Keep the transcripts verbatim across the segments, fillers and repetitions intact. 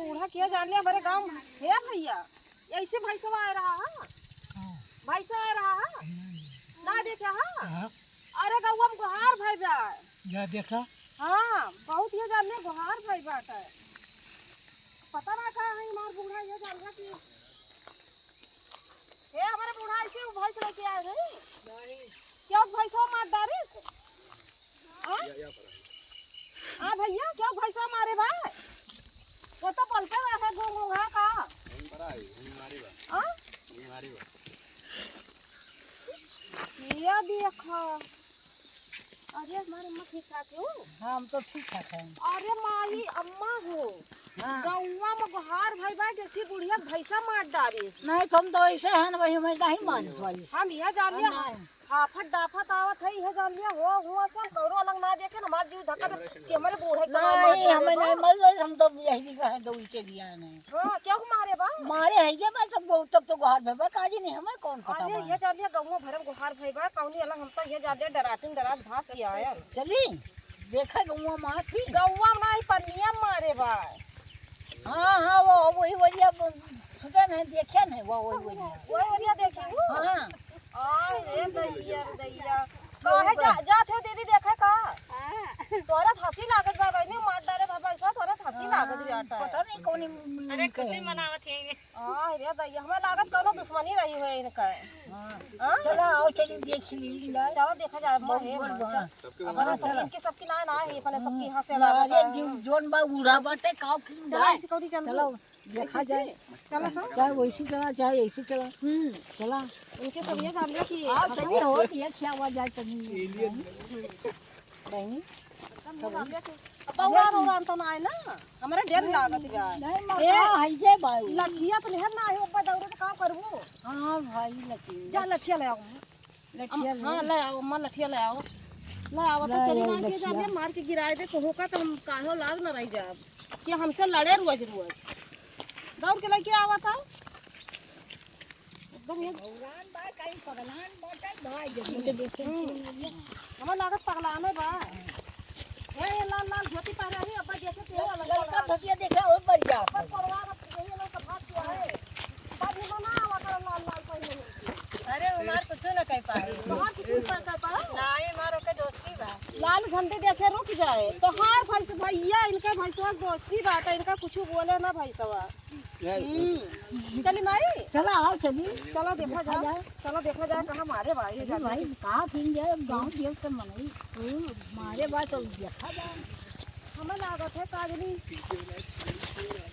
बूढ़ा किया जाने हमारे गाँव में। हे भैया, ऐसे भैंसवा आ रहा है? भैंसा आ रहा है? ना देखा है? अरे गौवा में गोहार भई बा। जा देखा। हाँ, बहुत ये जाने गोहार भई बाटे। पता ना का है हमार बूढ़ा, ये जान रहा कि हे हमारे बूढ़ा ऐसे वो भैंस लेके आए रहे। क्यों भैंसवा मार डारिस? हाँ? हाँ भैया, क्यों भैंसवा मारे बा? वो तो बोलते रहे घूम घूम है का? हाँ? ये देखा। अरे हमारे अम्मा ठीक ठाक हो? हाँ, हम तो ठीक ठाक हैं। अरे माई अम्मा हो। हाँ। गौवा में गोहार भई बा, देखी बुढ़िया भैंसा मार डारिस। नहीं, तुम तो ऐसे हैं ना भाई, हमें नहीं मानत वाली। हम यह जान लिया, हाँ, नहीं। हाफत डाफत आवत है, यह जान लिया, हो, हुआ सब कौनो अलग ना देखे ना, हमार जीव धक्का दे, कि हमारे बूढ़े के नहीं, हमें नहीं मार, हम तो यही कहे, दो इटे दिया नहीं। हाँ, क्यों मारे बा? मारे है ये, मैं सब बहुत, तब तो गोहार भई बा, काजी नहीं, हमें कौन पता अरे, बा? ये जान लिया, गौवा भरम गोहार भई बा, कौनी अलग, हम तो ये जान लिया, डरातिन डरात भाग के आयल। चली, देखा गौवा मार थी। गौवा में नहीं, पनिया मारे बा। हाँ, हाँ, वो वही वरिया सुते नहीं, देखे नहीं, वो वही वरिया। वही वरिया देखे हूँ। हाँ। आय रे दैया, दैया। काहे जा, जात हो दीदी देखे का? तोरा हंसी लागत बा बहिनी, मार डारे बाबा ऐसा, तोरा हंसी लागत बा। पता नहीं कौन अरे खुशी मनावत है। आय रे दैया, हमें लागत कौनो दुश्मनी रही है इनका। हाँ? चला, आओ, चली, देख ली, ला। चलो, देखा जाए, बहुत मोहे बड़ मस्त। बा। अब हाँ, चला। इनके सबकी ना, ना है, अपने सबकी यहाँ से ना, अरे, जो, जोन बा, उड़ा बाटे, का फिर चला, बा? ऐसे कौड़ी चल चलो, दो। देखा ऐसे जाए। चला, हाँ। चाहे वैसे चला, चाहे ऐसे चला। हम्म। चला। इनके सब ये जान लिया कि आओ, चलिए, हो, ये क्या हुआ जाए, चलिए। बहिनी, अब बौरान, बौरान तो ना आए ना, हमारे डर लागत बा। नहीं, ए, माँ, हाँ, है ये भाई। लठिया तो लेहर ना आए, ऊपर दौड़े तो का करबू? हाँ भाई, लठिया। जा लठिया ले आओ। लठिया अम, ले। हाँ, ले आओ, अम्मा, लठिया ले आओ। ले आओ, तो ले चली आओ, ना के लठिया। जाने, मार के गिराए दे, तो होका तो हम काहो लाग ना रह जाब। कि हमसे लड़े रोज रोज। दौड़ के लेके आवा था। एकदम ये भगवान बा, कहीं पगलान बाटे, भाई, जल्दी से देखे। हम्म। हमार लागत पगलाने बा। ए, ये लाल लाल धोती पहने ही, अब देखे तो लल-, ललका धोतिया देखे, और बढ़िया। पर पगलान अब यही लोग का भाग गया है। बाद में ना आवा कर लाल लाल पहने ही। अरे, हमार कुछ ना कह पाए। तोहार कुछ ना कह पाए? नहीं, हमार ओके दोस्ती बा। लाल झंडी देखे रुक जाए। तोहार भैंस भैया, इनके भैंसवा दोस्ती बाटे, इनका कुछ बोले ना भैंसवा। हम्म। चली माई? चला, आओ, चली। चला देखा देखा जाए, जाए। चला देखा जाए, कहाँ मारे बा, ये चली जाने। भाई, कहाँ फिर जाए, अब गाँव देश के मनई। हम्म। मारे बा तो देखा जाए। हमें लागत है काजनी।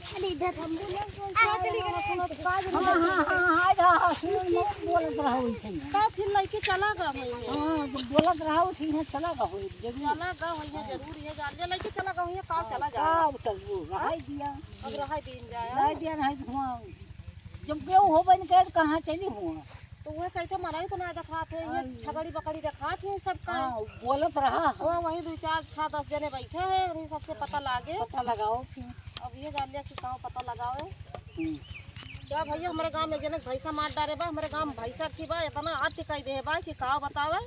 अरे इधर हम बोले, हाँ, चली गए। काजनी। हाँ, हाँ, हाँ, हाँ, हाँ, हाँ, सुन, मत बोलत रहा वैसे ही। का फिर लइके चला गा मैं? हाँ, तो बोलत रहा वैसे ही, चला गा हो, जरूर। चला गा हो, ये जरूर, ये जान ले, लइके चला गा हो, ये का चला जा। का उतर वो, रहाई दिया। अब रहाई दिन जाए। रहाई दिया, रहाई धुआं। जब गेहूं हो बन कर कहाँ चली हुआ? तो वह कैसे मराई तो ना दिखात है, ये हाँ। छगड़ी बकरी दिखात है सबका। हाँ, बोलत रहा। वो वही दो चार छह दस जने बैठे हैं, उन्हीं सबसे पता लागे। पता लगाओ फिर। अब ये जान लिया कि का पता लगाओ है। हम्म। क्या भैया, हमारे गांव में एक जने भैंसा मार डारे बा, हमारे गांव में भैंसा की बा, इतना अति कह दे बा कि का बतावे।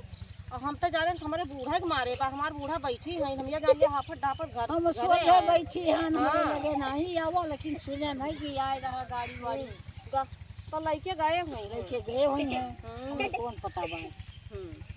और हम तो जाने हमारे बूढ़ा के मारे बा, हमार बूढ़ा बैठी है, हम ये जान लिया हाफत डाफत घर हम घरे सोचे है। बैठी हैं, हमारे हाँ। लगे नहीं आवा, लेकिन सुने नहीं कि आए रहा गाड़ी वाड़ी। हम्म। ग-, तो लइके गए हुई हैं। लइके गए हुई हैं। हम्म। हमें कौन पता बा? हम्म।